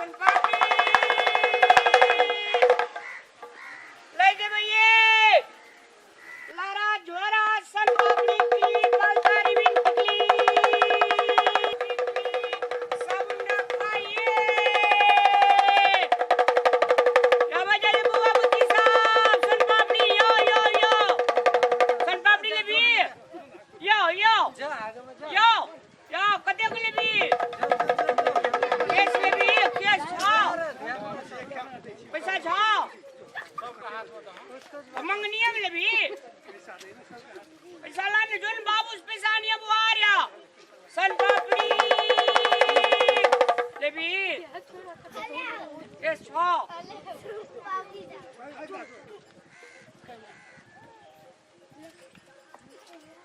सोनपापड़ी लै देबै ये लारा झोरा सोनपापड़ी क्लिप अल्टा रिबिन टिकली साबुन खाइए रामा जाले बुआ बुद्धि साहब सोनपापड़ी यो यो यो सोनपापड़ी लेबी यो यो यो यो कतेक लेबी केस लेबी केस छौ पैसा छौ मंगनिया में लेबी पैसा ला ने जोन बाबू से पैसा नहीं बुआ रहा सन पापड़ी लेबी केस छौ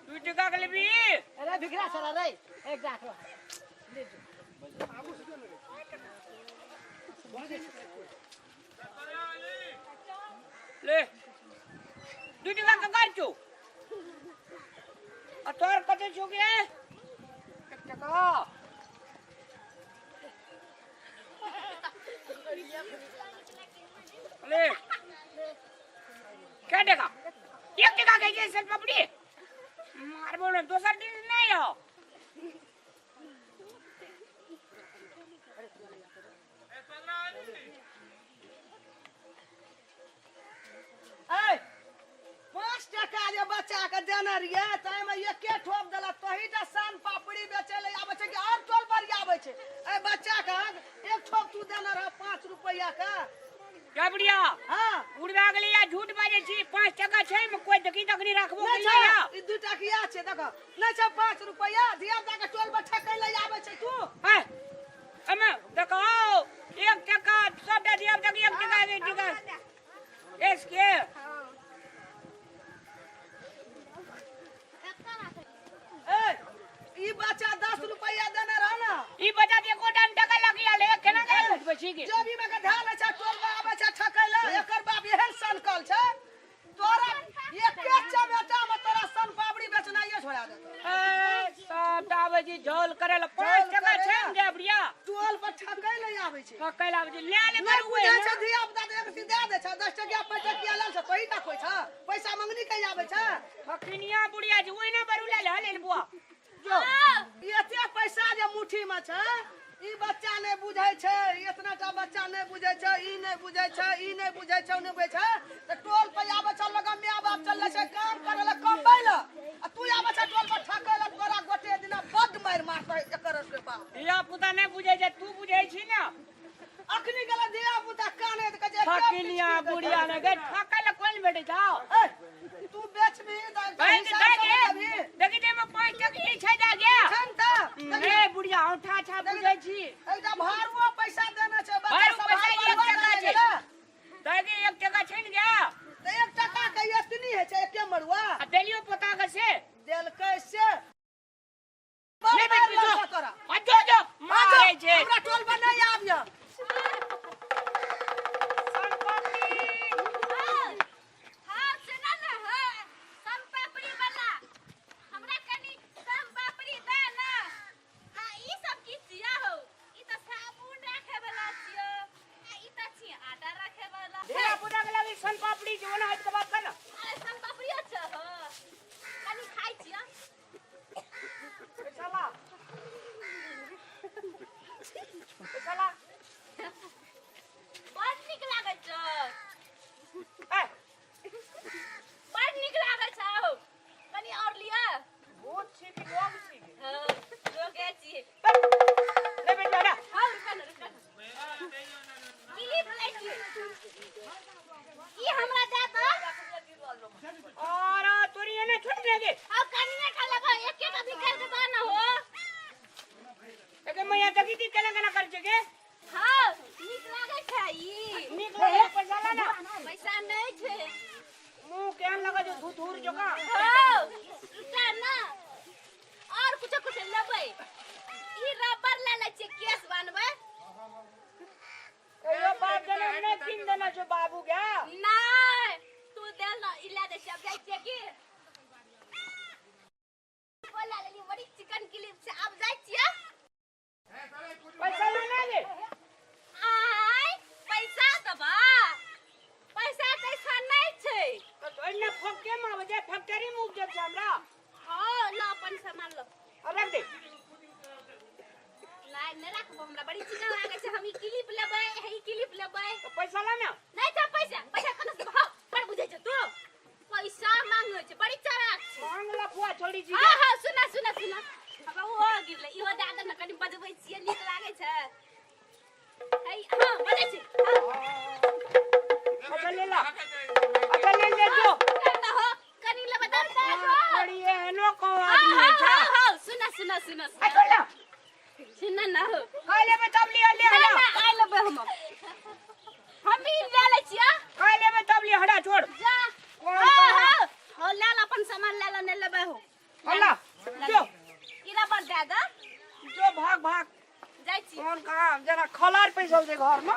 दू टका के लेबी अरे भिखरा साला रे एक जाक रह ले जो ले दू टका के कर छौ आ तोर कते छौ गे एक टका ले क्या टका एक टका के छै सन पापड़ी मारबो ने दोसर दिन नहीं आओ ए 5 टका जे बच्चा के देने रहिए ताहिमे एके ठोप देलक तोही टा सन पापड़ी बेचै लए आबै छै कि आओर टोल पर आबै छै ए बच्चा के एक ठोप तू देने रह 5 रुपैआ के क्या बुढ़िया हाँ उड़वा गेली या झूठ बाजै छी 5 टका छै में कोई देखी तखनी राखबो नहि के छै या ई 2 टकिया छै देखो नहि छै 5 रुपैआ धिया पुता के टोल पर ठकै लए आबै छै तू हैं अमे देखो एक टका सबटा धिया पुता के एक टका एक टका इसके ए ई बच्चा 10 रुपैआ देने रह ना ई बच्चा के एकोटा ने टका लगी आले केना केना झूठ बची के जो भी में के ध्यान छै टोल में आबै छै ठकै लए एकर बाप एहन सनकल छै तोरा एके चमेटा में तोरा सन पापड़ी बेचनाइए छोड़ा देतौ ए सबटा आबै छी झोल करे ला 5 झोल टका करे छै ला। ने गे बुढ़िया टोल पर ठकै लए आबै छै ठकै ला आबै छी ले ले नहि करू बुझै छै धिया पुता तऽ एक दए दै छै 10 टकिया 5 टकिया लेल छै तोही ना खोइ छ पैसा मंगनी के आबै छै ठकिनिया बुढ़िया जी ओहिना बरू ले ले ले बुआ जो एते पैसा जे मुट्ठी में छै ई बच्चा नहि बुझै छै इतना टा बच्चा नहि बुझै छै ई नहि बुझै छै ई नहि बुझै छै ओ नहि बुझै छै तऽ टोल पर आबै छै लग माय बाप चल छै काम करे लए कमबै लए आ तू आबै छै टोल पर ठकै लए तोरा गोटे दिना बड्ड मारि मारतै एकर के बाप धिया पुता नहि बुझै छै तू बुझै छी ने अखनी गेलै धिया पुता काने तऽ कहै छै ठकिनिया बुढ़िया ने गे ठकै लए कोइ नहि भेटै छौ ए, तू बेचबी तऽ भाई हिसाब दे से दे लेबही। देखी दे में 5 टका ई छै जा गे छै ने तऽ ए बुढ़िया औंठा छा बुझै छी एकटा भाड़ुओ पैसा देने छै बच्चा भाड़ू सब पैसा भाड़ुआ एक टका देने छै। गेलै। दागे एक टका छै ने गे तऽ एक टका के एतनी होइ छै एके मड़ुआ आ देलियो पोता के से देलकै से नहीं बड़ बेच मार तोरा आ जो जो मारै छै हमरा टोल पर नहीं आबिय हाँ सुनो ना हाँ सोन पापड़ी वाला हमरा कनी सोन पापड़ी दे ना आ ई सब की छिया हो ई त साबुन राखे वाला छियो आ ई त छी आटा राखे वाला धिया पुता के लागी सन पापड़ी जो ना हट के बात कर ना अरे सोन पापड़ी अच्छा हो कनी खाइ छियो पैसा ला पैसा ला बड़ नीक लागै छौ ए बड़ नीक लागै छौ कनी और लिअ भूत छी कि लोग छी हाँ लोगे छी ले बेटा ना हाँ रुका ना रुका ना क्लिप लै छी ई हमरा दे दो और तोरी एने छोड़ दे गे अब कनिए खा लेबै एके टा निकाल के दे ना हो एके मैया देखी दी केना केना कर छै गे हाँ नीक लागै छै ई नीक लागे पैसा ला ना पैसा नहि छै मुंह केहन लगे छै धुधुर जकाँ हाँ रुका ना और कुछो कुछो लेबै ई रबर ले लै छियै केस बनबै कहियो बाप जनम नहि कीन देने छौ बाबू गे नहि तू देल ना ई ले दै छियै आब जाइ छियै की बोला लेली बड़ी चिकन क्लिप छै आब जाइ छियै पैसा ला ना गे आ पैसा ला ना। नहि छै पैसा, पैसा कतऽ से हौ, बड़ बुझै छै तू। पैसा मांगै छै, बड़ी चालाक छै। मांग ला फुआ छोड़ी छी। हाँ हाँ, सुना सुना सुना, अब ओ गिरलै, इहो दए दे ने, कनि बजबै छियै, नीक लागै छै। है, हाँ, बजै छै, हाँ। अच्छा ले ला, अच्छा ले ले जो। करना हो, कनि लेबै दे दे हो। बड़ी एहनो को हाँ आदमी हाँ छै। हाँ हाँ, सुना सुना सुना। आ छोड़ ला। सुना ना हो। खा लेबै तब लिअ, ले ना ला। ना, आइ लेबै हम, हम भी ले लै छियै। खा लेबै तब लिअ, हटा छोड़। जा। कौन हाँ कहाँ? हाँ हाँ, ले ला अपन सामान, ले ला, नहीं लेबै हो। हल्ला जो। ई रबर दए दे। जो, भाग भाग। जाइ छी। कौन कहाँ जना खलार पैसल छै घर में।